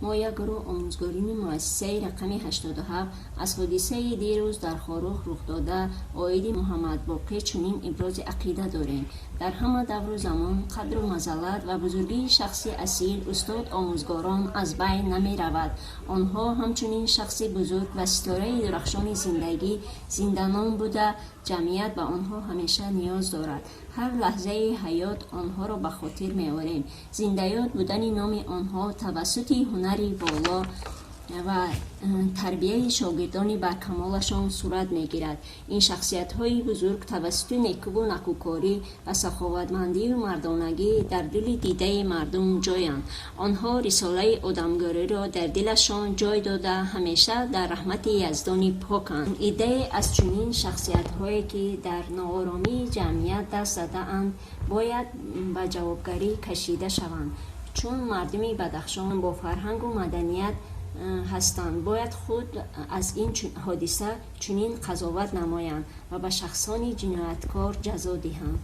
Мо, як гурӯҳ омӯзгорони муассисаи рақами 87, аз ҳодисаи дирӯз дар Хоруғ рухдода оиди Муҳаммадбоқир чунин ибрози ақида дорем. Дар ҳама давру замон қадру манзалат ва бузургии шахси асил, устод, омӯзгорон аз байн намеравад. Онҳо ҳамчунин шахси бузург ва ситораи дурахшони зиндагӣ зинданом буда, ҷамъият ба онҳо ҳамеша ниёз дорад. Ҳар лаҳзаи ҳаёт онҳоро ба хотир меорем. Зиндаёд будани номи онҳо тавассути ҳунари воло ва тарбияи шогирдони баркамолашон сурат мегирад. Ин шахсиятҳои бузург тавассути некуву накӯкорӣ ва саховатмандию мардонагӣ дар дили дидаи мардум ҷоянд. Онҳо рисолаи одамгориро дар дилашон ҷой дода, ҳамеша дар раҳмати Яздони поканд. Иддае аз чунин шахсиятҳое, ки дар нооромии ҷамъият даст задаанд, бояд ба ҷавобгарӣ кашида шаванд. Чун мардуми Бадахшон бо фарҳангу маданият ҳастанд, бояд худ аз ин ҳодиса чунин қазоват намоянд ва ба шахсони ҷинояткор ҷазо диҳанд.